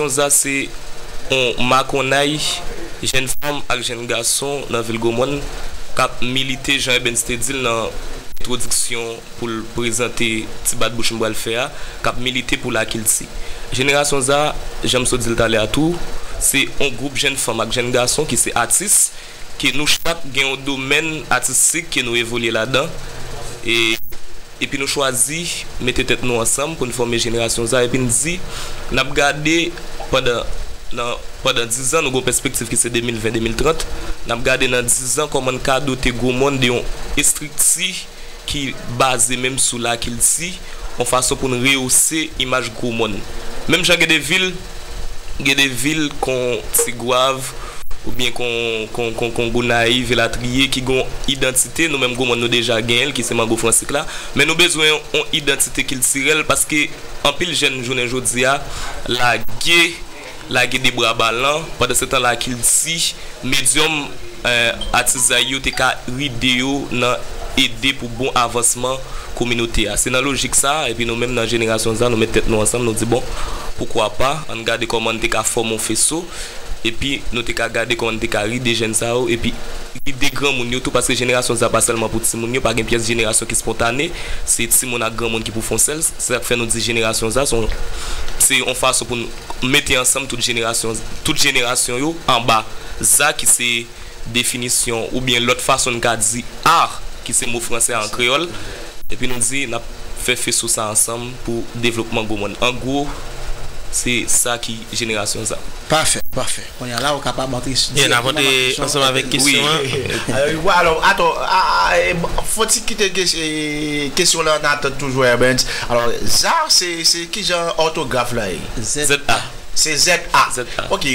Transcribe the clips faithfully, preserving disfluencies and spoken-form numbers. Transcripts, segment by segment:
Jenerasyon Za se yon makonnay jèn fanm ak jèn gason nan vil Gwomòn k ap milite, jan Ebens te di l nan entwodiksyon pou l prezante ti bat bouch m pral fè a, k ap milite pou lakilti. Jenerasyon Za, jan m sot di l talè a tou, se yon gwoup jèn fanm ak jèn gason ki se atis, ke nou chak gen yon domèn atistik ke nou evolye ladan. E epi nou chwazi mete tèt nou ansanm pou n fòme Jenerasyon Za, epi n di n ap gade pandan, nan, pandan diz an, nou gen yon pèspektiv ki se de mil ven, de mil trant, n ap gade nan diz an kòman n ka dote Gwomòn de yon estrikti ki baze menm sou lakilti, yon fason pou n rehose imaj Gwomòn. Menm jan gen de vil, gen de vil kon Tigwav, oubyen kon, kon, kon, kon Gonayiv, elatriye, ki gen yon idantite, nou menm Gwomòn nou deja genyen l, ki se mango fransik la, men nou bezwen yon, yon idantite kiltirèl, paske anpil jèn jounen jodi a lage, lage de bra balan, pandan se tan lakilti, medyòm, eh, atizay yo te ka ride yo nan ede pou bon avansman kominote a. Se nan lojik sa a, epi nou menm nan Jenerasyon Za, nou met tèt nou ansanm, nou di, bon, poukwa pa, ann gade kòman n te ka fòme yon feso, epi nou te ka gade kòman n te ka ride jèn sa yo, epi ride granmoun yo tou, paske Jenerasyon Za pa sèlman pou timoun yo, pa gen pyès jenerasyon ki spontane, se timoun ak granmoun ki pou fè yon sèl. Se sa k fè nou di Jenerasyon Za, se yon, se yon fason pou nou mete ansanm tout jenerasyon, tout jenerasyon yo anba Za, ki se definisyon oubyen lòt fason n ka di art, ki se mo franse a an kreyòl, epi nou di n ap fè feso sa ansanm pou devlopman Gwomòn. An gwo, se sa ki Jenerasyon Za. Pafè, pafè. Kounye a la, ou kapab antre s-, Yeah, n ap direkteman antre nan kesyon. Ansanm avèk kesyon an. Wi. Alò, alò, atann, a, a, e, fò ti kite kes-, e, kesyon lan an atant toujou, Evans. Alò, Za, se, se ki jan òtograf la ye? Z A. Z A. Se Z A. Z A. Ok,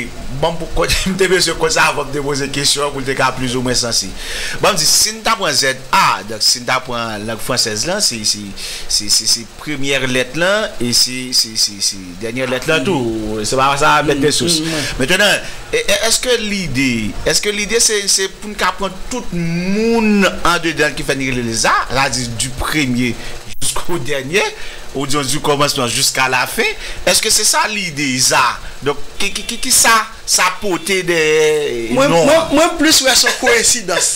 bon, pou, m te bezwen konn sa avan m te poze kesyon an pou l te ka plizoumwen sanse. Bon, m di, si n ta pran Z A, donk si n ta pran lang fransèz lan, se, se, se, se, se premyè lèt lan, e se, se, se, se dènyè lèt lan tou. Se pa sa, mèt de sous. Mentenan, e, e, èske lide, èske lide se, se pou n ka pran tout moun andedan ki fè n rele l Za, sa di du premye jusqu'au dernier, ou di du commencement jusqu'à la fin, èske se sa lide Za? Donk, ki, ki, ki, ki sa, sa pote dèyè non an? Mwen, mwen, mwen plis wè se yon koyensidans.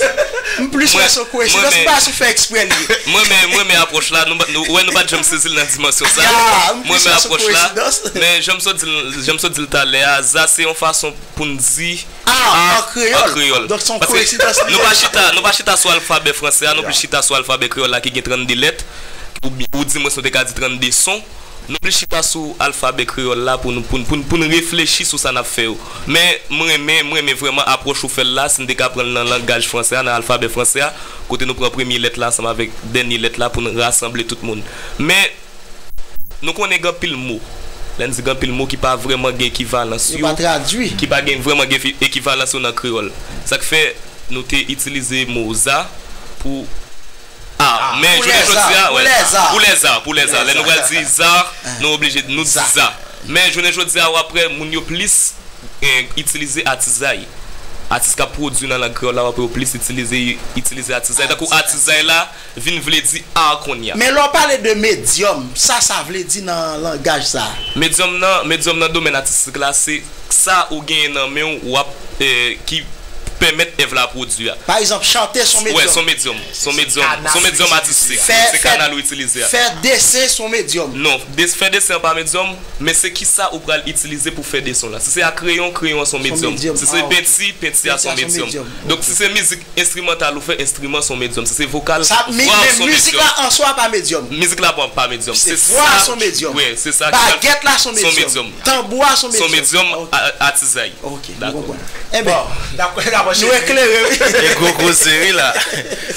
M plis wè se yon koyensidans, m pa si fè eksprè l ye. Mwen, mwen, mwen, men apwòch la, nou, nou, wè, nou pa t janm sezi l nan dimansyon sa. Mwen, men apwòch la, men jan m sot di l, jan m sot di l talè a, Za se yon fason pou n di art an kreyòl. Donk, se yon koyensidans li ye. Nou pa chita, nou pa chita sou alfabè franse a, nou plis chita sou alfabè kreyòl la ki gen trannde lèt, ou, ou dimwens nou te ka di trannde son. Nou plis chita sou alfabè kreyòl la pou nou, pou n, pou n, pou n reflechi sou sa n ap fè yo. Men, m renmen, m renmen vrèman apwòch ou fè l la, si n te ka pran l nan langaj franse a, nan alfabè franse a, kote nou pran premye lèt la ansanm avèk dènye lèt la pou n rasanble tout moun. Men, nou konnen gen anpil mo. Lè n di gen anpil mo ki pa vrèman gen ekivalans yo, ki pa gen vrèman gen fi-, ekivalans yo nan kreyòl. Sa k fè nou te itilize mo Za pou art. Men jounen jodi a, pou lèzar, pou lèzar. Lè nou pral di zar, nou oblije, nou di Za. Men jounen jodi a, w ap wè moun yo plis, eh, itilize atizay. Atis k ap pwodui nan lang kreyòl la, w ap wè yo plis itilize, itilize atizay. Tankou atizay la vin vle di art kounye a. Men lè w pale de medyòm, sa sa vle di nan langaj sa? Medyòm nan, medyòm nan domèn atistik la, se sa ou genyen nan men w, w ap, eh, ki pèmèt èv la pwodui a. Pa egzanp, chante se yon medyòm. Wè, se yon medyòm. Se yon medyòm. Se yon medyòm atistik. Se kanal ou itilize a. Fè desen se yon medyòm. Non, fè desen an pa medyòm, men se kisa ou pral itilize pou fè desen w la. Si se ak kreyon, kreyon an se yon medyòm. Si se penti, penti a se yon medyòm. Donk, si se mizik enstrimantal ou fè, enstriman se yon medyòm. Si se vokal, vwa se yon medyòm. Men mizik la an swa pa medyòm. Mizik la pa, pa medyòm. Se vwa a se yon medyòm. Bagèt la se yon medyòm. Tanbou a se yon medyòm. Se yon medyòm a-, atizay. Ok, nou konprann. Enben, nou eklere, wi. E gwo koze, wi, la.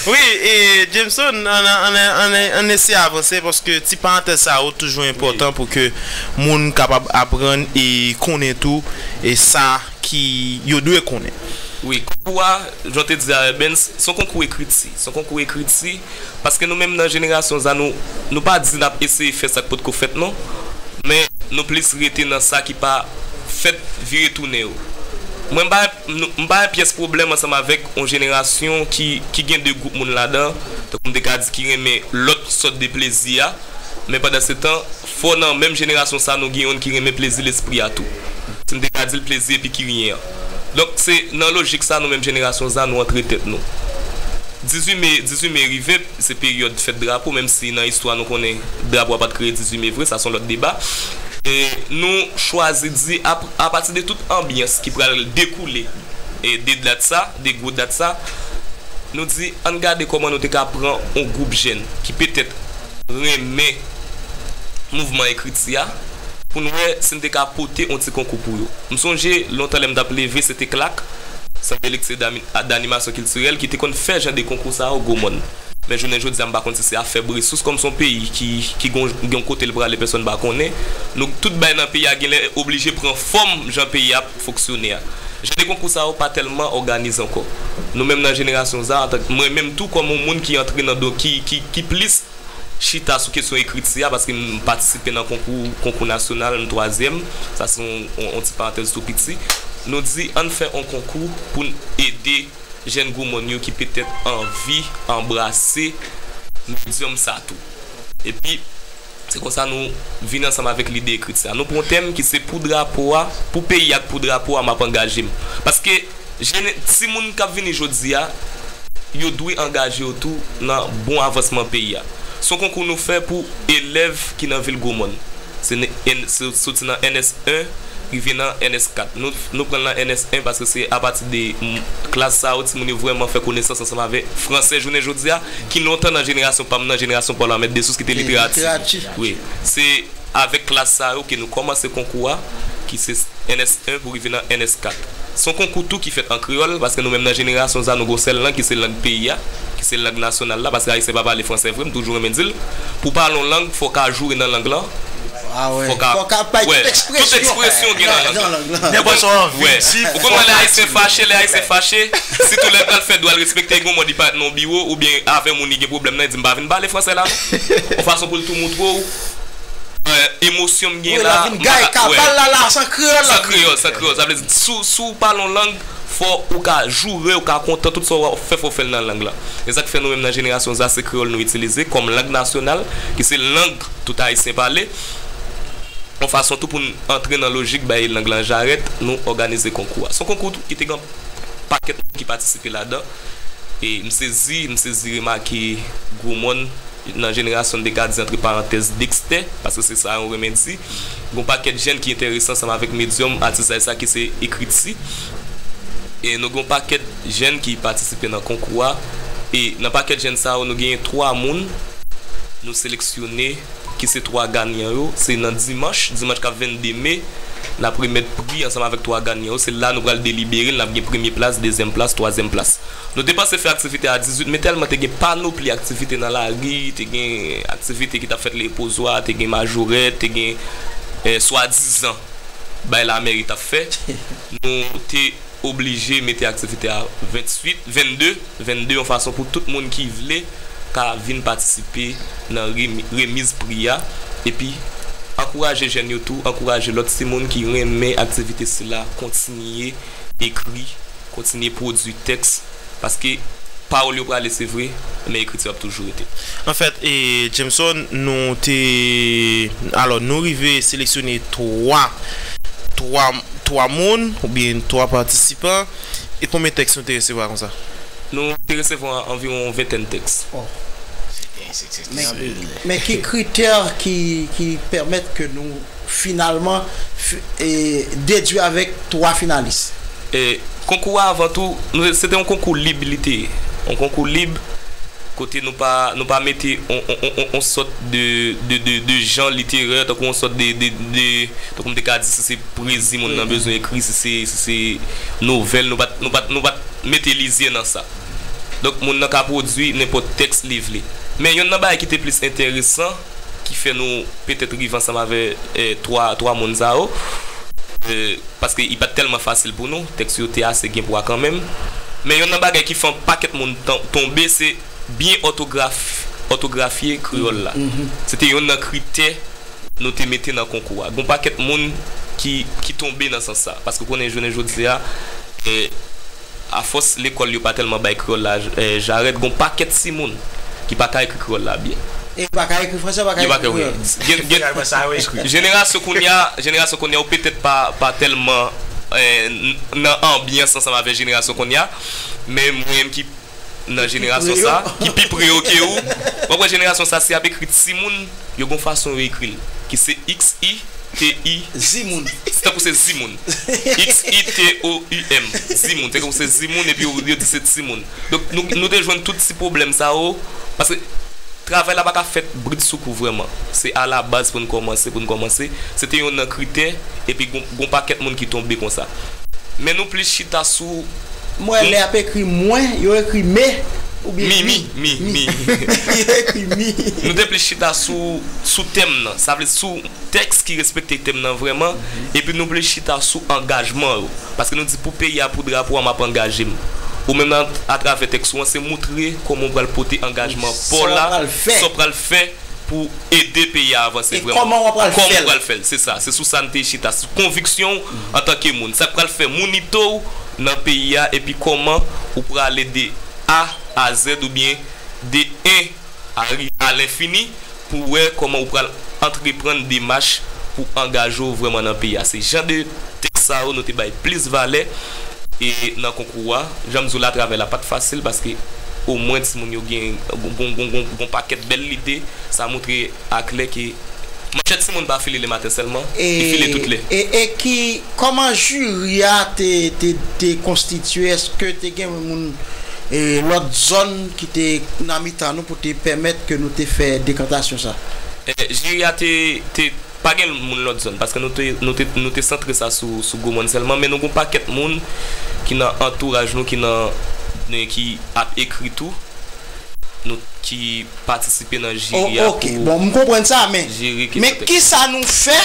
Wi, e Jameson, ann, ann, ann, ann eseye avanse, paske ti parantèz sa yo toujou enpòtan pou ke moun kapab aprann e konnen tou, e sa ki yo dwe konnen. Wi, konkou a, jan w te di a, Ebens, se yon konkou ekriti. Se yon konkou ekriti, paske nou menm nan jenerasyon sa, nou, nou pa di n ap eseye fè sa k potko fèt, non. Men nou plis rete nan sa ki pa fèt vire tounen yo. Mwen, m pa, m pa gen pyès pwoblèm ansanm avèk yon jenerasyon ki, ki gen de gwoup moun ladan, tankou m te ka di ki renmen lòt sòt de plezi a, Men pandan se tan, fò nan menm jenerasyon sa nou gen youn ki renmen plezi lespri a tou. Si m te ka di l plezi epikiryen an. Donk se nan lojik sa nou menm jenerasyon sa nou antre tèt nou. Dizuit me, dizuit me rive, se peryòd fèt drapo, menm si nan istwa nou konnen drapo a pa t kreye dizuit me vre, sa se yon lòt deba. E nou chwazi di, ap- apati de tout anbyans ki pral dekoule e de dat sa, de gwo dat sa, nou di, ann gade kòman nou te ka pran yon gwoup jèn ki petèt renmen mouvman ekriti a, pou n wè si n te ka pote yon ti konkou pou yo. M sonje lontan lè m t ap leve, se te Klak, Sant de Lekti e Danimasyon Kiltirèl, ki te konn fè jan de konkou sa yo Gwo Mòn. Men jounen jodi a, m pa konn si se afèb resous, kòm se yon peyi ki, ki gon, gon kote l prale, pèsonn pa konnen. Nou, tout bagay nan peyi a genlè oblije pran fòm jan peyi a ap fonksyone a. Jan de konkou sa yo pa tèlman òganize ankò. Nou menm nan jenerasyon sa, antank mwen menm tou kòm yon moun ki antre nan do, ki, ki, ki plis chita sou kesyon ekriti a, paske m patisipe nan konkou, konkou nasyonal, m twazyèm. Sa se yon, yon, yon ti parantèz tou piti. Nou di, ann fè yon konkou pou n ede jèn Gwo Mòn yo ki petèt anvi anbrase medyòm sa tou. Epi, se konsa nou vin ansanm avèk lide ekriti a. Nou pran yon tèm ki se pou drapo a, pou peyi a ak pou drapo a, m ap angaje m. Paske, jene- timoun k ap vini jodi a, yo dwe angaje yo tou nan bon avansman peyi a. Se yon konkou nou fè pou elèv ki nan vil Gwo Mòn. Se ne- en- se- soti nan N S en rive nan N S kat. Nou, nou pran l nan N S en paske se apati de m- klas sa yo, timoun yo vrèman fè konesans ansanm avèk fransè jounen jodi a, ki lontan nan jenerasyon pa m nan, jenerasyon Paul Armette Dessources, ki te literati. Wi. Se avèk klas sa yo ke nou kòmanse konkou a, ki se N S en pou rive nan N S kat. Se yon konkou tou ki fèt an kreyòl, paske nou menm nan jenerasyon sa, nou gon sèl lang ki se lang peyi a, ki se lang nasyonal la, paske ayisyen pa pale fransè vre, m toujou renmen di l. Pou w pale yon lang, fò w ka joure nan lang lan. Ah ouais. Fò w ka, fò w ka bay tout ekspresyon gen nan lang lan. Nenpòt sa w anvi di. Ou konn wè lè ayisyen fache, lè ayisyen fache, sitou lè l pral fè dwa l respekte, gen yon mòd li parèt nan yon biwo, oubyen avè moun li gen pwoblèm nan, li di, "M pa vin pale fransè la non." Yon fason pou l tou montre w, eh, emosyon m gen la, m pa ka, wè. San kreyòl, san kreyòl, san kreyòl. Sa vle di, si w, si w pale yon lang, fò ou ka joure, ou ka kontan, tout sa w ap fè, fò w fè l nan lang lan. E sa k fè nou menm nan jenerasyon sa, se kreyòl nou itilize kòm lang nasyonal, ki se lang tout ayisyen pale. Yon fason tou pou n antre nan lojik bay lang lan jarèt, nou òganize konkou a. Se yon konkou tou ki te gen pakèt moun ki patisipe ladan. E m sezi, m sezi remake Gwo Mòn, nan jenerasyon n te ka di, antre parantèz, Dexter, paske se sa yo renmen di. Gon pakèt jèn ki enterese ansanm avèk medyòm atisaj sa ki se ekriti. E nou gon pakèt jèn ki patisipe nan konkou a. E nan pakèt jèn sa yo, nou genyen twa moun nou seleksyone ki se twa ganyan yo. Se nan dimanch, dimanch k ap vennde me, n ap remèt pri ansanm avèk twa ganyan yo. Se la nou pral delibere l, n ap gen premye plas, dezyèm plas, twazyèm plas. Nou te panse fè aktivite a dizuit, men tèlman te gen panopli aktivite nan lari, te gen aktivite ki t ap fèt Lepozwa, te gen majorèt, te gen, eh, swadizan bay lamèri t ap fè. Nou te oblije mete aktivite a venntuit, vennde, vennde, yon fason pou tout moun ki vle ka vin patisipe nan remi- remiz pri a. Epi, ankouraje jèn yo tou, ankouraje lòt timoun ki renmen aktivite sila, kontinye ekri, kontinye pwodui tèks, paske pawòl yo prale, se vre, men ekriti ap toujou rete. Anfèt, e, Jameson, nou te, alò, nou rive seleksyone twa, twa, twa moun, oubyen twa patisipan. E konbyen tèks nou te resevwa konsa? Nou te resevwa anviwon ventèn tèks. Oh. Men, men ki kritè ki, ki pèmèt ke nou finalman fi- e, dedwi avèk twa finalis? E, konkou a, avan tou, nou, se te yon konkou lib li te ye. Yon konkou lib, kote nou pa, nou pa mete on, on, on, on, on sòt de, de, de, de jan literè, tankou on sòt de, de, de, tankou m te ka di, si se pwezi moun nan bezwen ekri, si se, si se nouvèl, nou pa t, nou pa t, nou pa t mete lizyè nan sa. Donk, moun nan ka pwodui nenpòt tèks li vle. Men yonn nan bagay ki te plis enteresan, ki fè nou petèt rive ansanm avè, eh, twa, twa moun sa yo, eh, paske li pa t tèlman fasil pou nou, tèks yo te ase gen pwa kanmenm. Men yonn nan bagay ki fè yon pakèt moun tan- tonbe, se byen òtograf- òtografye kreyòl la. Se te yonn nan kritè nou te mete nan konkou a. Gon pakèt moun ki, ki tonbe nan sans sa. Paske w konnen jounen jodi a, eh, afòs lekòl yo pa tèlman bay kreyòl la, eh, jarèt, gon pakèt timoun ki pa ka ekri kreyòl la byen. E pa ka ekri franse, pa ka Yo pa ekri ka, wi. kreyòl. Gen- gen- Finalman, sa yo ekri. Jenerasyon kounye a, jenerasyon kounye a, ou petèt pa, pa tèlman eh, n- nan anbyans ansanm avèk jenerasyon kounye a, men mwen menm ki nan jenerasyon sa, ki pi pre yo ke ou, w ap wè jenerasyon sa, si y ap ekri timoun, yo gon fason yo ekri l, ki se X I T I, Zimoun. se tankou se zimoun. X I T O U M, zimoun, se tankou se zimoun, epi yo, yo di se timoun. Donk, nou, nou te jwenn tout ti pwoblèm sa yo, paske travay la pa ka fèt bridsoukou vrèman. Se a la baz pou n kòmanse, pou n kòmanse. Se te youn nan kritè, epi gon, gon pakèt moun ki tonbe konsa. Men nou plis chita sou M wè lè y ap ekri mwen, yo ekri me, oubyen mi, mi, mi, mi. Yo ekri mi. Nou te plis chita sou, sou tèm nan. Sa vle sou tèks ki respekte tèm nan vrèman, epi nou plis chita sou angajman yo. Paske nou di pou peyi a, pou drapo a, m ap angaje m. Ou menm nan, atravè tèks ou an, se moutre kòman w pral pote angajman pa w la, sa w pral fè pou ede peyi a avanse vrèman. Kòman w pral fè l. Kòman w pral fè l, se sa. Se sou sa n te chita, sou konviksyon w antanke moun. Sa k pral fè mounite w nan peyi a, epi kòman ou prale de A a Z oubyen de en a, a lenfini pou wè kòman ou pral antreprann demach pou angaje w vrèman nan peyi a. Se jan de tèks sa yo nou te bay plis valè e nan konkou a. Jan m di w la, travay la pa t fasil paske omwen timoun yo gen gon, gon, gon, gon pakèt bèl lide. Sa moutre aklè ke manchèt timoun pa file lematen sèlman, li file tout lè. E, e ki, kòman jiri a te, te, te konstitye? Èske te gen moun e, lòt zòn ki te nan mitan nou pou te pèmèt ke nou te fè dekantasyon sa? Eh, jiri a te, te pa gen moun lòt zòn, paske nou te, nou te, nou te santre sa sou, sou Gwo Mòn sèlman, men nou gon pakèt moun ki nan antouraj nou, ki nan, ki ap ekri tou, nou, ki patisipe nan jiri a. Oh, ok, bon, m konprann sa, men, men kisa nou fè,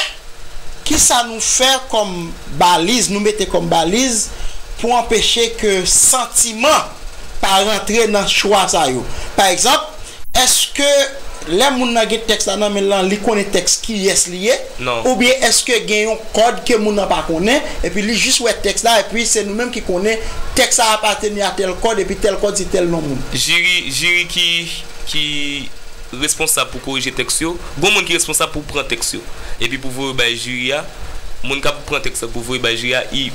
kisa nou fè kòm baliz, nou mete kòm baliz pou anpeche ke santiman pa rantre nan chwa sa yo? Pa egzanp, èske lè moun nan gen tèks la nan men l lan, li konnen tèks kiyès li ye? Non. Oubyen èske gen yon kòd ke moun nan pa konnen, epi li jis wè tèks la, epi se nou menm ki konnen tèks la apateni a tèl kòd, epi tèl kòd se tèl non moun? Jiri, jiri ki, ki responsab pou korije tèks yo, gon moun ki responsab pou pran tèks yo, epi pou voye bay jiri a. Moun k ap pran tèks la pou voye bay jiri a, i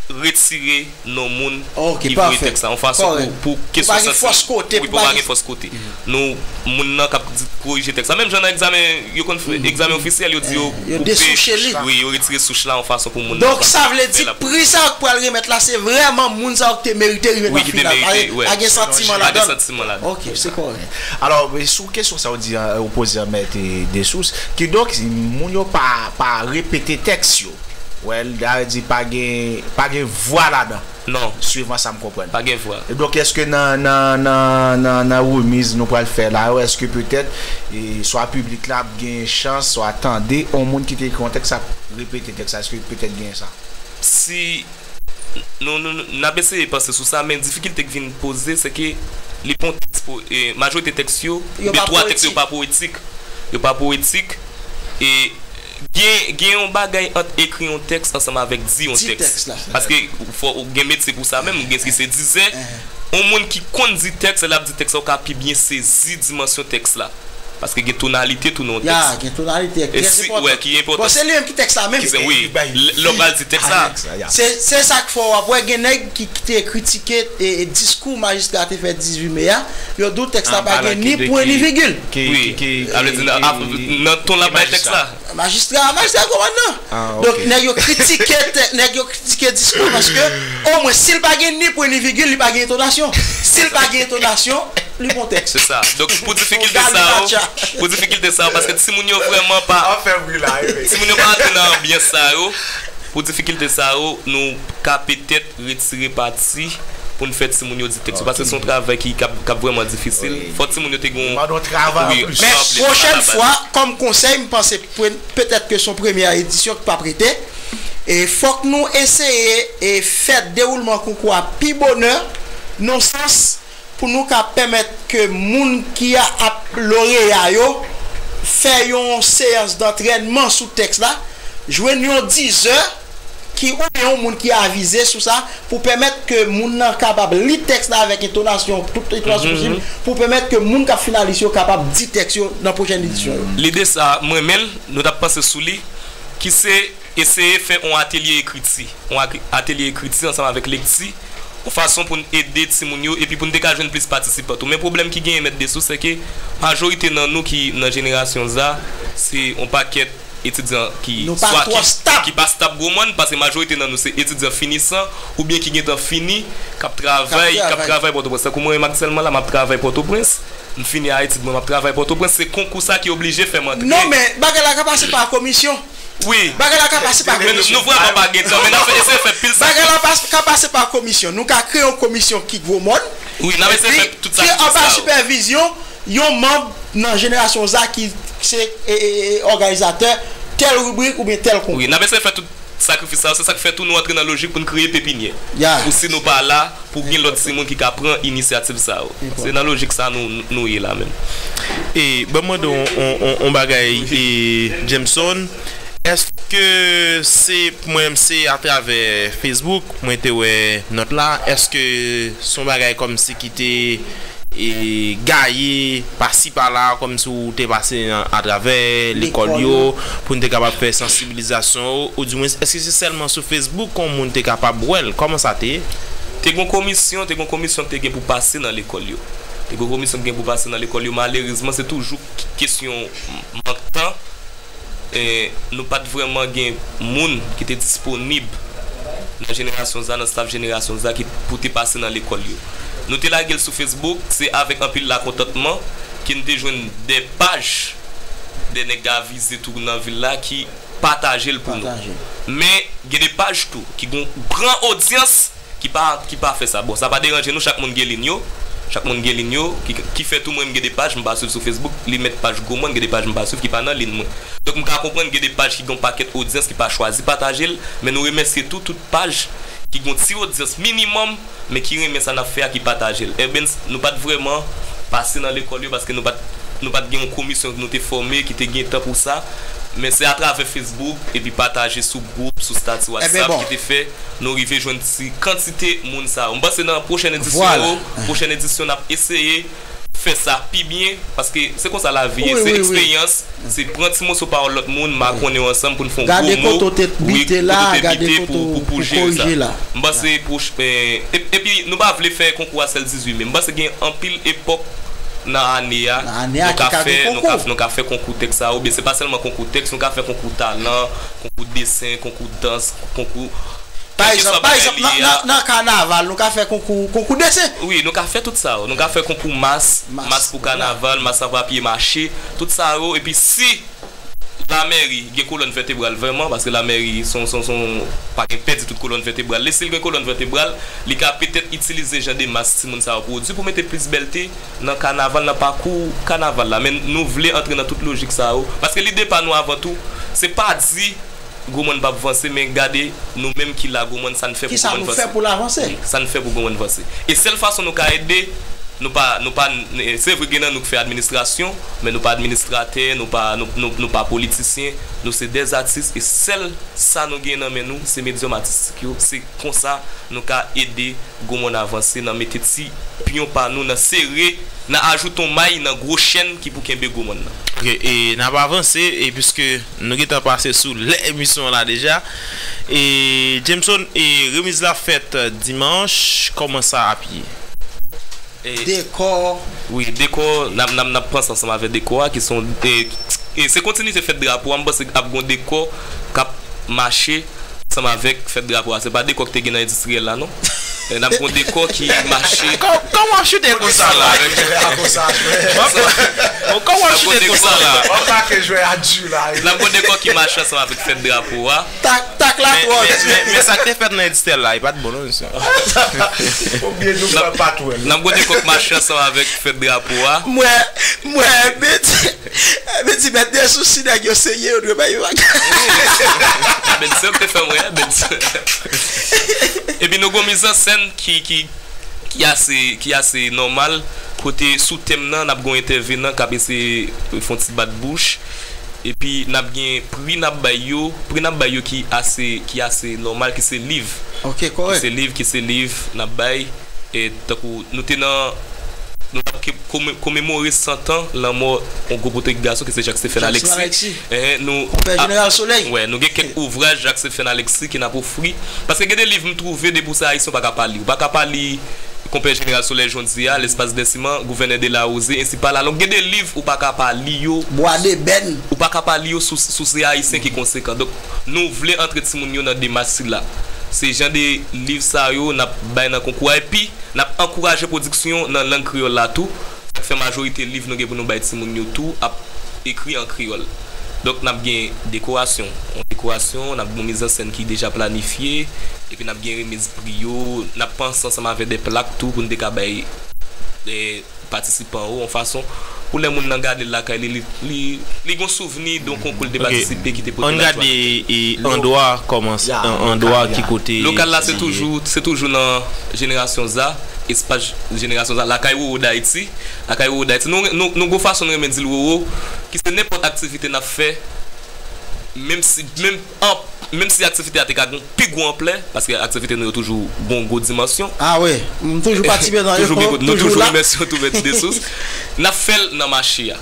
retire non moun Ok, ki voye pafè. Tèks la, yon fason pou, pou ke sou pa gen santi fòs kote, wi, pou pa gen fòs kote. Nou, moun nan k ap di, korije tèks la, menm jan nan egzamen, yo konn fè egzamen ofisyèl, yo di yo Yo desouche li. Wi, yo retire souch la yon fason pou moun Donk, sa vle di pri sa yo k pral remèt la, se vrèman moun sa yo ki te merite rive wi, nan ki te final. Pa merite, gen, wi. Pa gen santiman Pa gen ladan l. Santiman ladan. Ok, se kòrèk. Alò, sou kesyon sa ou di, an- ou poze an mèt Desous, kidonk, moun yo pa, pa repete tèks yo. Wè, sa vle di pa gen, pa gen vwa ladan. Non. Swivan sa m konprann. Pa gen vwa. Donk, èske nan, nan, nan, nan, nan remiz nou pral fè la yo, èske petèt e, swa piblik la ap gen chans, swa tande yon moun ki te ekri yon tèks ap repete tèks la, èske petèt gen sa? Si nou, nou, nou, n ap eseye panse sou sa, men difikilte k vin poze, se ke li pa yon tèks po, e, majorite tèks yo, Yo de pa twa tèks yo poetik. Pa poetik. Yo pa poetik. E gen, gen yon bagay ant ekri yon tèks ansanm avèk di yon Di tèks. Tèks la. Paske fò ou gen metye pou sa menm, ou gen ki se dizè. Yon moun ki konn di tèks, lè l ap di tèks la, ou ka pi byen sezi dimansyon tèks la. Paske gen tonalite tou nan yon Ya, tèks. Gen tonalite, E trè si, enpòtan. Wè, ki enpòtan. Bon, se li menm ki tèks la menm. Ki se, wi, lè w pral di tèks la. Tèks la, ya. Se, se sa k fè w ap wè gen nèg ki, ki te kritike e, e diskou majistra te fè dizuit me a, yo di w tèks la pa gen ni pwen ni vigil. Ki, Wi. ki, ki, A vle di nan, ap- nan ton l ap bay tèks la. Majistra, majistra kòmandan. Ah, ok. Donk, nèg yo kritike, tè- nèg yo kritike diskou paske, omwen, si l pa gen ni pwen ni vigil, li pa gen entonasyon. Si l pa gen entonasyon, li bon tèks. Se sa. Donk, pou difikilte sa yo, pou difikilte sa yo, paske timoun yo vrèman pa, An fè bri la, wi. Timoun yo pa antre nan anbyans sa yo. Pou difikilte sa yo, nou ka petèt retire pati pou n fè timoun yo di tèks yo. Paske se yon travay ki k ap, k ap vrèman difisil. Wi. Fò timoun yo te gon. Mande yon travay Wi, an plis. Men an plis, pwochèn pa la fwa, kòm konsèy, m panse pre- petèt ke se yon premyè edisyon ki p ap rete. E fòk nou eseye e fè dewoulman konkou a pi bonè, nan sans pou nou ka pèmèt ke moun ki a- ap loreya yo fè yon seyans dantrènman sou tèks la, jwenn yon dizè ki oubyen yon moun ki avize sou sa, pou pèmèt ke moun nan kapab li tèks la avèk entonasyon, tout entonasyon posib, pou pèmèt ke moun k ap finalist yo kapab di tèks yo nan pwochèn edisyon yo. Lide sa, m renmen l, nou t ap panse sou li, ki se eseye fè yon atelye ekriti, yon ak- atelye ekriti ansanm avèk lekti, yon fason pou n ede timoun yo epi pou n te ka jwenn plis patisipan tou. Men pwoblèm ki genyen, Mèt Desou, se ke majorite nan nou ki nan jenerasyon Z A, se yon pakèt etidyan ki swa ki, ki pa stab gwo mòn, paske majorite nan nou se etidyan finisan oubyen ki gentan fini, k ap travay, k ap travay Pòtoprens. Tankou mwen menm aktyèlman la, m ap travay Pòtoprens, m fini a etid mwen, m ap travay Pòtoprens, se konkou sa ki oblije fè m antre. Non, men bagay la ka pase pa komisyon. Wi. Bagay la ka pase pa komisyon. Men nou, nou vrèman pa gen tan, men n ap eseye fè pil sakrifis. Bagay la ka pase pa komisyon. Nou ka kreye yon komisyon ki gwo mòn. Wi, n ap eseye fè tout sakrifis sa yo. Ki anba sipèvizyon yon manm nan jenerasyon Z A ki se, e, e, e, òganizatè tèl ribrik oubyen tèl konkou. Wi, n ap eseye fè tout sakrifis sa yo, se sa k fè tou nou antre nan lojik pou n kreye pepinyè. Pou si nou pa la, pou gen lòt timoun ki ka pran inisyativ sa yo. Se nan lojik sa nou, nou ye la menm. E, ban m mande w on, on, on bagay, e, Jameson, èske se, mwen menm, se atravè Facebook, mwen te wè nòt la, èske se yon bagay kòmsi ki te e, gaye pasi pala, kòmsi w te pase nan, atravè lekòl yo, pou n te kapab fè sansibilizasyon yo, oudimwens, èske se sèlman sou Facebook yon moun te kapab wè l? Kòman sa te ye? Te gen yon komisyon, te gen yon komisyon ki te gen pou pase nan lekòl yo. Te gen yon komisyon ki gen pou pase nan lekòl yo. Malerezman, se toujou k- kesyon mank tan. E, nou pa t vrèman gen moun ki te disponib nan jenerasyon Z A, nan staff jenerasyon Z A ki pou te pase nan lekòl yo. Nou te lage l sou Facebook, se avèk anpil lakontantman ke n te jwenn de paj de nèg avize tou nan vil la ki pataje l pou nou. Men, gen de paj tou ki gen yon gran odyans ki pa, ki pa fè sa. Bon, sa pa deranje nou, chak moun gen liy yo. Chak moun gen liy yo. Ki, ki fè tou mwen, m gen de paj, m pa swiv sou Facebook. Li mèt paj gwo mòn, gen de paj m pa swiv, ki pa nan liy mwen. Donk, m ka konprann gen de paj ki gen yon pakèt odyans ki pa chwazi pataje l, men nou remèsye tou, tout paj ki gen yon ti odyans minimòm, men ki renmen sa n ap fè a, ki pataje l. Urban, nou pa t vrèman pase nan lekòl yo, paske nou pa t, nou pa t gen yon komisyon nou te fòme ki te gen tan pou sa, men se atravè Facebook, epi pataje sou gwoup, sou stati WhatsApp, ki te fè nou rive jwenn ti kantite moun sa yo. M panse nan pwochèn edisyon yo, pwochèn edisyon, n ap eseye fè sa pi byen, paske se konsa lavi ye, se eksperyans, se pran ti moso pawòl lòt moun, makonnen yo ansanm pou n fè yon gwo mo, wi, kote w te bite pou, pou, pou jere sa. M panse pwoch-, e, e, epi nou pa vle fè konkou a sèl dizuit me, m panse gen anpil epòk nan ane a, nou ka fè, nou ka, nou ka fè konkou tèks sa, oubyen se pa sèlman konkou tèks, nou ka fè konkou talan, konkou desen, konkou dans, konkou, pa egzanp, pa egzanp, nan, nan, nan kanaval, nou ka fè konkou, konkou desen. Wi, nou ka fè tout sa yo. Nou ka fè konkou mas, mas pou kanaval, mas an papye mache, tout sa yo. Epi si lamèri gen kolòn vètebral vrèman, paske lamèri son, son, son, pa gen pèdi tout kolòn vètebral. Li, si l gen kolòn vètebral, li ka petèt itilize jan de mas timoun sa yo pwodui pou mete plis bèlte nan kanaval, nan pakou kanaval la. Men nou vle antre nan tout lojik sa yo. Paske lide pa nou avan tou, se pa di Gwo Mòn p ap vanse, men gade nou menm ki la Gwo Mòn, sa n fè pou Gwo Mòn vanse. Kisa nou fè pou l avanse? Wi, sa n fè pou Gwo Mòn vanse. E sèl fason nou ka ede, nou pa, nou pa, se vre gen nan nou k fè administrasyon, men nou pa administratè, nou pa, nou, nou, nou pa politisyen, nou se dèzatis, e sèl sa nou gen nan men nou, se medyòm atistik yo, se konsa nou ka ede Gwo Mòn avanse nan mete ti pyon pa nou, nan sere, nan ajoute yon may nan gwo chèn ki pou kenbe Gwo Mòn nan. Ok, e n ap avanse, e piske nou gentan pase sou lè emisyon an la deja. E Jameson, e remiz la fèt dimanch, kòman sa ap ye? E dekò. Wi, dekò, n ap, n ap, n ap panse ansanm avèk dekò a, ki se yon, e, e se kontinite fèt drapo a, m panse ap gen yon dekò k ap mache ansanm avèk fèt drapo a. Se pa dekò ki te gen nan endistriyèl la, non. E n ap gen yon dekò ki mache. Kò-, kòman w ap chute konsa la? Bon, kòman w ap chute konsa la? N ap gen yon dekò ki mache ansanm avèk fèt drapo a. Tak, tak la twò di. Men, men, men sa k te fèt nan endistriyèl la, li pa t bon, non, mesye. Oubyen nou fè patwèl. N ap gen yon dekò k mache ansanm avèk fèt drapo a. Mwen, mwen, men, men ti mèt de sousi nèg yo serye, yo dwe bay yo bagay. Wi. Benson te fè mwen, Benson. Epi nou gon mizansèn ki, ki, ki ase, ki ase nòmal, kote sou tèm nan, n ap gon entèvenan k ap eseye fè yon ti bat bouch. Epi n ap gen pri n ap bay yo, pri n ap bay yo ki ase, ki ase nòmal, ki se liv. Ok, kòrèk. Ki se liv, ki se liv n ap bay. E tankou nou te nan, nou t ap ke-, kome-, komemore san tan lanmò yon gwo pote gason ki se Jacques Stéphane Alexis. Alexis. Enhen, nou, Konpè a, Jeneral Solèy. Wè, nou gen kèk ouvraj Jacques Stéphane Alexis ki n ap ofri. Paske gen de liv m twouve depi w se Ayisyen, ou pa ka pa li. Ou pa ka pa li Konpè Jeneral Solèy jodi a, Lespas dè Siman, Gouvènè de la Rosée, ensi pa la. Donk, gen de liv ou pa ka pa li yo. Bwa debèn. Ou pa ka pa li yo sou, sou se Ayisyen ki konsekan. Donk, nou vle antre timoun yo nan demach sila. Se jan de liv sa yo n ap bay nan konkou a. Epi, n ap ankouraje pwodiksyon nan lang kreyòl la tou. Sa k fè majorite liv nou gen pou nou bay timoun yo tou ap ekri an kreyòl. Donk, n ap gen dekorasyon. Yon dekorasyon, n ap gen yon mizansèn ki deja planifye, epi n ap gen remèt pri yo, n ap panse ansanm avè de plak tou pou n te ka bay, eh, patisipan yo, yon fason pou lè moun nan gade l lakay li, li, li, li gon souvni de yon konkou l te patisipe ki te pote lajwa. Ann gade, e, andwa kòman, andwa ki kote. Lokal la, se toujou, se toujou nan Jenerasyon Za, espas Jenerasyon Za, lakay Roro Dayiti. Lakay Roro Dayiti. Nou, nou, nou gon fason nou renmen di l Roro, ki se nenpòt aktivite n ap fè, menm si, menm an, menm si aktivite a te ka gen pi gwo anplè, paske aktivite nou yo toujou gon gwo dimansyon. Ah wi, m toujou patisipe nan yo, toujou gen, nou toujou la. Remèsye tou Mèt Desous. N ap fè l nan mache a.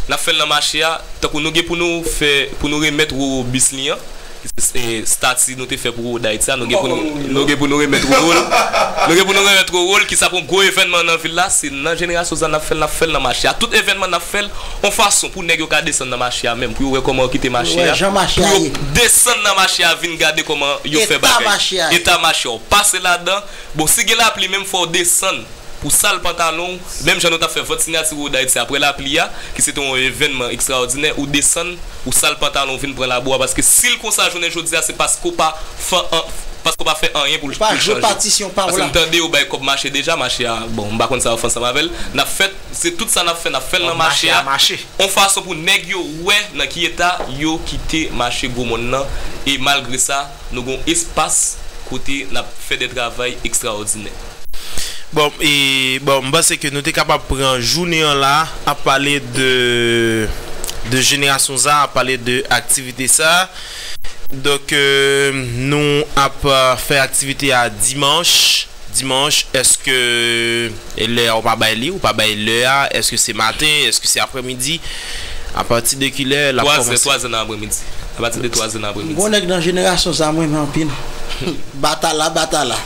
N ap fè l nan mache a, tankou nou gen pou nou fè, pou nou remèt Roro bis li an. Se, se stati nou te fè pou Roro Dayiti a, nou gen pou nou, nou gen pou nou remèt Roro l. Nou gen pou nou remèt Roro l, ki sa pou yon gwo evènman nan vil la, se nan Jenerasyon Za n ap fè l, n ap fè l nan mache a. Tout evènman n ap fè l, yon fason pou nèg yo ka desann nan mache a menm, pou yo wè kòman yo kite mache a, pou yo desann nan mache a, vin gade kòman yo fè bagay. Eta mache a, w pase ladan. Bon, si gen lapli menm, fò w desann pou sal pantalon w, menm jan nou t ap fè vant siyati Roro Dayiti apre lapli a, ki se te yon evènman ekstraòdinè, ou desann, ou sal pantalon w vin pran labou a, paske si l konsa jounen jodi a, se paske w pa fè an, paske w pa fè anyen pou l, pou l chanje. Paske m tande yo bay kòb mache deja, mache a, bon, m pa konn sa yo fè ansanm avè l, n ap fè, se tout sa n ap fè, n ap fè l nan mache a, yon fason pou nèg yo wè nan ki eta yo kite mache Gwo Mòn nan, e malgre sa, nou gon espas kote n ap fè de travay ekstraòdinè. Bon, e, bon, m panse ke nou te kapab pran jounen an la ap pale de, de Jenerasyon Za, ap pale de aktivite sa. Donk, euh, nou ap, euh, fè aktivite a dimanch. Dimanch, èske, e lè a ou pa bay li, ou pa bay lè a, èske se maten, èske se aprèmidi? Apati de ki lè l ap kòmanse? Twa zè, twa zè nan aprèmidi. Apati de twa zè nan aprèmidi. M gon nèg nan Jenerasyon Za m renmen anpil. Batala, Batala.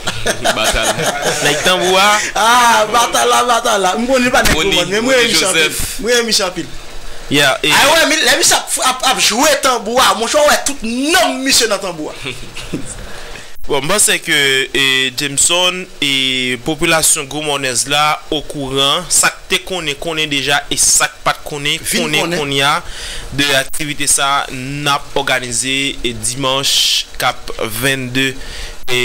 Batala. Nèg tanbou a? Ah, Batala, Batala. M konnen li pa nèg Gwo Mòn, men m renmen misye anpil. M renmen misye anpil. Yeah, e ah, wè, lè misye ap, ap, ap jwe tanbou a, monchè, w wè tout nanm misye nan tanbou a. Bon, m panse ke, e, Jameson e popilasyon gwomònèz la okouran, sa k te konnen, konnen deja, e sa k pa t konnen, konnen kounye a, de aktivite sa n ap òganize, e, dimanch k ap vennde, e,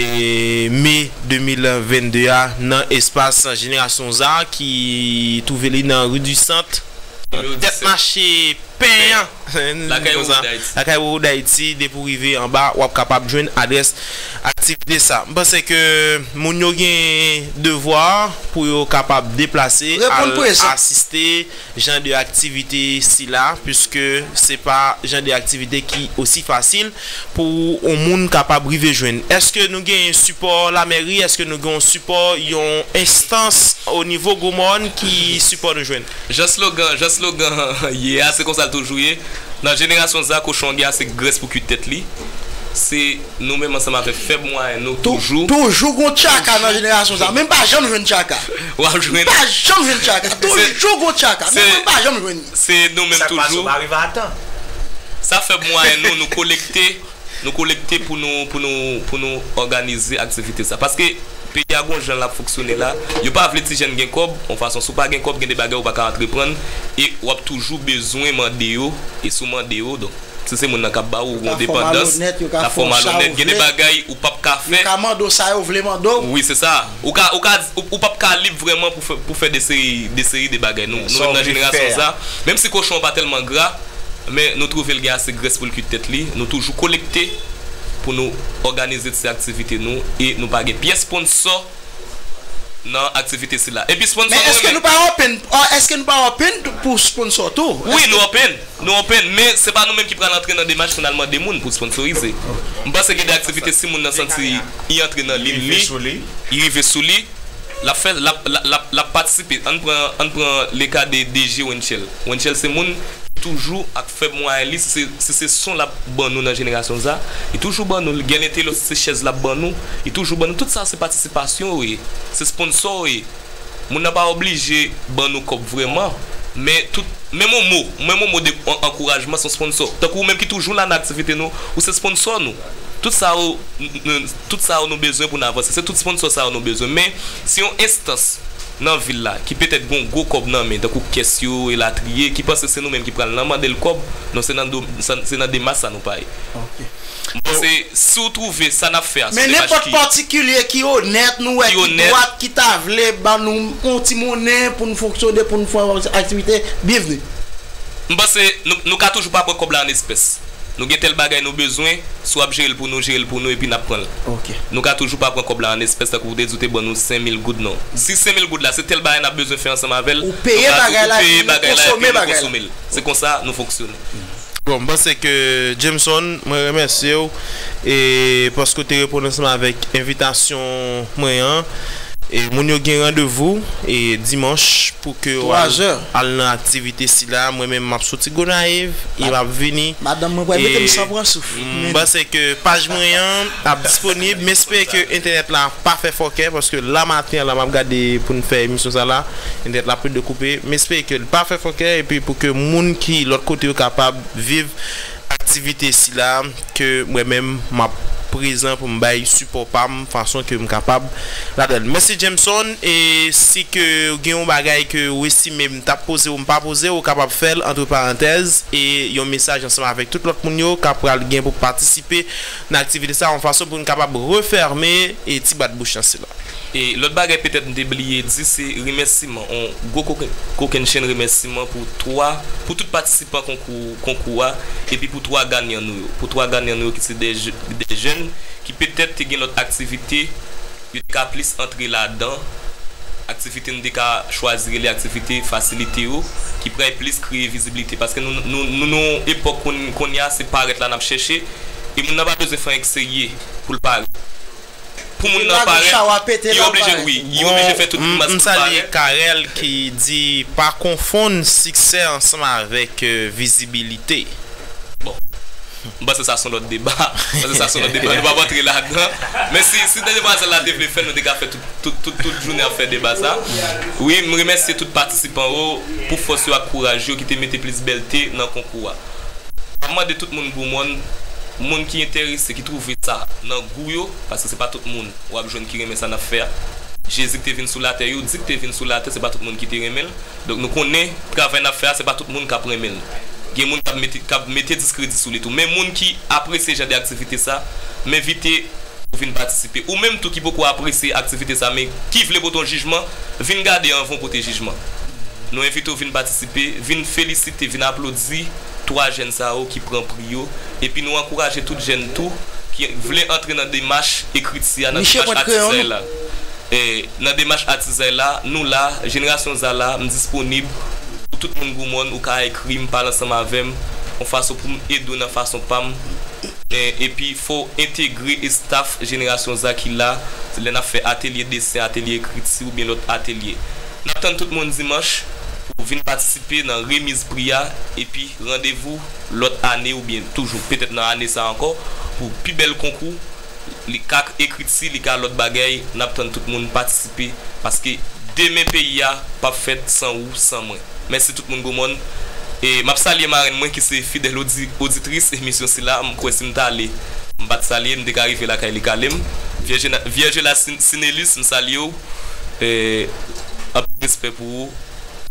me de mil vennde a, nan espas Jenerasyon Za ki twouve li nan ri di Sant, tèt mache pen an. Lakay Roro Dayiti. Lakay Roro Dayiti, depi w rive anba, w ap kapab jwenn adrès aktivite sa. M panse ke moun yo gen devwa pou yo kapab deplase, al asiste jan de aktivite sila, piske se pa jan de aktivite ki osi fasil pou yon moun kapab rive jwenn. Èske nou gen sipò lamèri? Èske nou gen yon sipò, yon enstans o nivo Gwomòn ki sipò nou jwenn? Jan slogan, jan slogan ye a, se konsa l toujou ye. Nan Jenerasyon Za, kochon an gen ase grès pou kuit tèt li. Se nou menm ansanm avèk fèb mwayen nou toujou. Toujou gon tchaka nan Jenerasyon Za. Men m pa janm jwenn tchaka. W ap jwenn. M pa janm jwenn tchaka. Toujou gon tchaka. Men mwen m pa janm jwenn. Se nou menm toujou. Sa k pase, w pa rive a tan. Sa fèb mwayen nou, nou kolekte. Nou kolekte pou nou, pou nou, pou nou òganize aktivite sa. Paske peyi a gon jan l ap fonksyone la. Yo pa vle ti jèn gen kòb, yon fason si w pa gen kòb, gen de bagay ou pa ka antreprann, e w ap toujou bezwen mande yo, e si w mande yo, donk, si se moun nan k ap ba ou, ou gon depandans, y ap fè w malonèt, gen de bagay ou p ap ka fè. Yo ka mande w sa yo vle mande w. Wi, se sa. Ou ka, ou ka, ou, ou p ap ka lib vrèman pou fè, pou fè de seri, de seri de bagay. Nou, nou menm nan jenerasyon sa, menm si kochon an pa tèlman gra, men nou twouve l gen ase grès pou l kuit tèt li. Nou toujou kolekte pou nou òganize ti aktivite nou e nou pa gen pyès sponsò nan aktivite sila. Epi sponsor nou renmen. Men èske nou pa open, èske nou pa open pou sponsor tou? Wi, nou open. Nou open, men se pa nou menm ki pral antre nan demach pou n al mande moun pou sponsorize. M panse gen de aktivite si moun nan santi li antre nan limit li, li rive sou li, l ap fè, l ap, l ap, l ap, l ap patisipe. Ann pran, ann pran le ka de D J Wenchel. Wenchel se moun ki toujou ak fèb mwayen li, si se, si se son l ap ban nou nan jenerasyon sa, li toujou ban nou, gen lentelo, si se chèz l ap ban nou, li toujou ban nou. Tout sa se patisipasyon yo ye, se sponsor yo ye. Moun nan pa oblije ban nou kòb vrèman, men tout, menm yon mo, menm yon mo de an- ankourajman se yon sponsor. Tankou ou menm ki toujou la nan aktivite nou, ou se sponsor nou. Tout sa yo, n- n- tout sa yo nou bezwen pou n avanse. Se tout sponsor sa yo nou bezwen. Men, si yon enstans nan vil la, ki petèt gen yon gwo kòb nan men, tankou kès yo, elatriye, ki panse se nou menm ki pral nan mande l kòb, non, se nan do- se nan demach sa nou pa ye. M panse, si w twouve sa n ap fè a se yon demach ki. Men nenpòt patikilye ki onèt, nou wè ki dwat, ki ta vle ban nou yon ti monnen pou n fonksyone, pou n fè aktivite, byenvni. M panse nou, nou ka toujou pa pran kòb la an espès. Nou gen tèl bagay nou bezwen, si w ap jere l pou nou, jere l pou nou, epi n ap pran l. Nou ka toujou pa pran kòb la an espès, tankou w te di w te ban nou senk mil goud, non. Si senk mil goud la, se tèl bagay n ap bezwen fè ansanm avè l, nou ka toujou peye bagay la epi nou konsome l. Se konsa nou fonksyone. Bon, m panse ke Jameson, mwen remèsye w e paske w te reponn ansanm avèk envitasyon mwen an. E moun yo gen randevou e dimanch pou ke w al, al nan aktivite sila. Mwen menm, m ap soti Gonayiv e m ap vini. Madanm mwen pral mete m san pran souf. M panse ke paj mwen an ap disponib. M espere ke entènèt la pa fè fòkè, paske la maten an la m ap gade pou n fè emisyon sa la. Entènèt la ap tou dekoupe. M espere ke l pa fè fòkè epi pou ke moun ki lòt kote yo kapab viv aktivite sila, ke mwen menm m ap prezan pou m bay sipò pa m fason ke m kapab ladan l. Mèsi Jameson, e si ke gen yon bagay ke w estime m t ap poze w m pa poze w, ou kapab fè l antre parantèz e yon mesaj ansanm avèk tout lòt moun yo k ap pral gen pou patisipe nan aktivite sa yon fason pou n kapab refèmen e ti bat bouch lan sila. E lòt bagay petèt m te bliye di, se remèsiman, on gwo kokennchenn remèsiman pou twa, pou tout patisipan konkou, konkou a, epi pou twa ganyan nou yo. Pou twa ganyan nou yo ki se de je- de jèn ki petèt te gen lòt aktivite, yo te ka plis antre ladan, aktivite nou te ka chwazi rele aktivite fasilite yo, ki pral plis kreye vizibilite. Paske nou, nou, nou, nou nan yon epòk kounye a, se parèt la n ap chèche, e moun nan pa bezwen fè anyen k serye pou l parèt. Pou moun nan parèt, li oblije, wi, li oblije fè tout grimас pou l parèt. M salye Carel ki di pa konfonn siksè ansanm avèk vizibilite. Bon, m panse sa se yon lòt deba. M panse sa se yon lòt deba. Nou p ap antre ladan. Men si, si demwazèl la te vle fè l, nou te ka fè tout, tout, tout, tout jounen ap fè deba sa. Wi, m remèsye tout patisipan yo pou fòs yo ak kouraj yo ki te mete plis bèlte nan konkou a. M ap mande tout moun Gou Mòn, moun ki enterese, ki twouve sa nan gou yo, paske se pa tout moun w ap jwenn ki renmen sa n ap fè a. Jezi ki te vin sou latè, yo di ki te vin sou latè, se pa tout moun ki te renmen l. Donk nou konnen travay n ap fè a, se pa tout moun k ap renmen l. Gen moun k ap mete, k ap mete diskredi sou li tou. Men moun ki apresye jan de aktivite sa, m envite ou vin patisipe. Ou menm tou ki poko apresye aktivite sa, men ki vle pote yon jijman, vin gade anvan w pote jijman. Nou envite w vin patisipe, vin felisite, vin aplodi twa jèn sa yo ki pran pri yo. Epi nou ankouraje tout jèn tou ki vle antre nan demach ekriti a, nan demach atizay la. E, nan demach atizay la, nou la, jenerasyon Zala, m disponib pou tout moun Gou Mòn, ou ka ekri m, pale ansanm avè m, yon fason pou m ede w nan fason pa m. E, epi fò w entegre estaf jenerasyon Za ki la, lè n ap fè atelye desen, atelye ekriti oubyen lòt atelye. N ap tann tout moun dimanch pou vin patisipe nan remiz pri a, epi randevou lòt ane oubyen toujou petèt nan ane sa ankò pou pi bèl konkou. Li ka ekriti, li ka lòt bagay, n ap tann tout moun patisipe, paske demen peyi a p ap fèt san ou, san mwen. Mèsi tout moun Gou Mòn. E m ap salye marenn mwen ki se fidèl odi- oditris emisyon sila. M kwè si m t ale, m pa t salye, m te ka rive lakay li kale m. Vierge, Vierge la Sin- Sinelis, m salye w. E, anpil respè pou ou.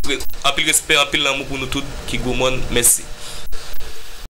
Pre- anpil respè, anpil lanmou pou nou tout ki Gou Mòn. Mèsi.